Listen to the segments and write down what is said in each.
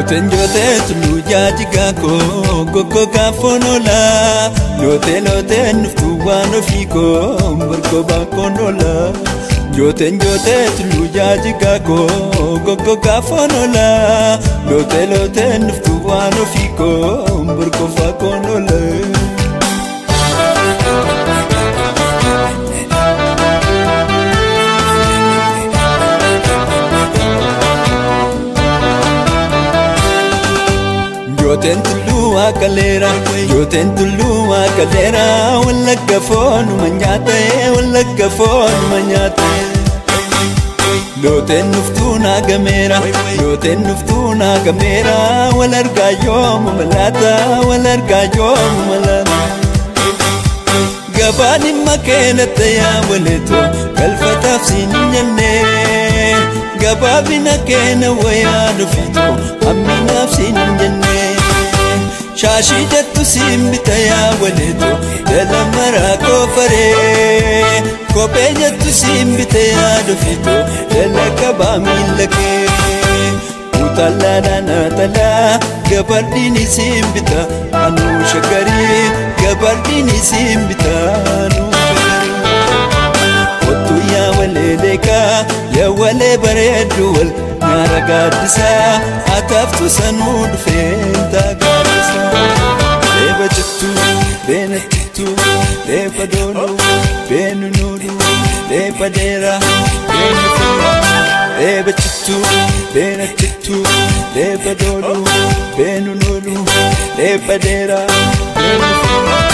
Jooteen jootee tulluu jaajigaa koo goggogaa foon oolaa. Lootee looteen dhuftuu waan ofii koo barkobaa koon oolaa. Jooteen jootee tulluu jaajigaa koo goggogaa foon oolaa. Lootee looteen dhuftuu waan ofii koo barkobaa koon oolaa. Jooteen tulluu waaqaleera, jooteen tulluu waaqaleera, wallagga foonuma nyaata, wallagga foonuma nyaata. Looteen dhuftuu naagameera, looteen dhuftuu naagameera, wal argaa yoomuma laata, wal argaa yoomuma laata. Gabaan dhimma keenatti yaa waleetu galfataaf siin jennee. Gabaabina keena wayaa dhufitu hamminaaf siin jennee. Shaashii jettu siin bita yaa waleetu jala maraa koofaree. Kophee jettu siin bita yaa dhufitu jala qabaa miila kee. Utaallaadhaan atalaa gabardhiin siin bita anuu shaggarii gabardhiin siin bita anuu shaggarii. Ottuu yaa walee leekaa yaa walee bareedduu wal nyaara gaaddisaa ataaftu sanuu dhufeen taa gaaddisaa. Leeba jettuu beena jettuu leeba doonuu beenu nuuduu leeba dheeraa beenu feeraa. Leeba jettuu beena jettuu leeba doonuu beenu nuuduu leeba dheeraa beenu feeraa.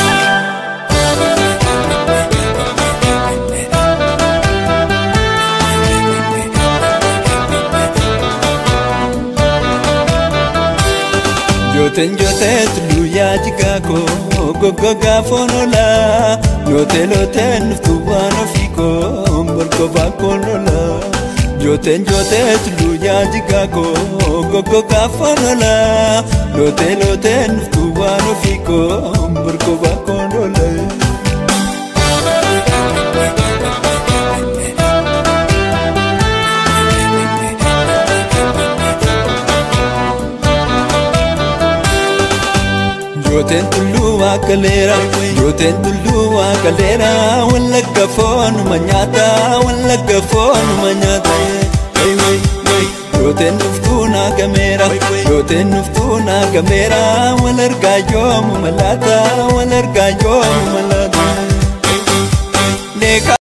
Jooteen jootee tulluu yaajigaa koo goggogaa foon oolaa. Lootee looteen dhuftuu waan ofii koo barkobaa koon oolaa. Jooteen jootee tulluu yaajigaa koo goggogaa foon oolaa. Lootee looteen dhuftuu waan ofii koo barkobaa koon oolaa. Jooteen tulluu waaqaleera, jooteen tulluu waaqaleera, wallagga foonuma nyaata, wallagga foonuma nyaata. Jooteen dhuftuu naagameera, jooteen dhuftuu naagameera, wal argaa yoomuma laata, wal argaa yoomuma laata.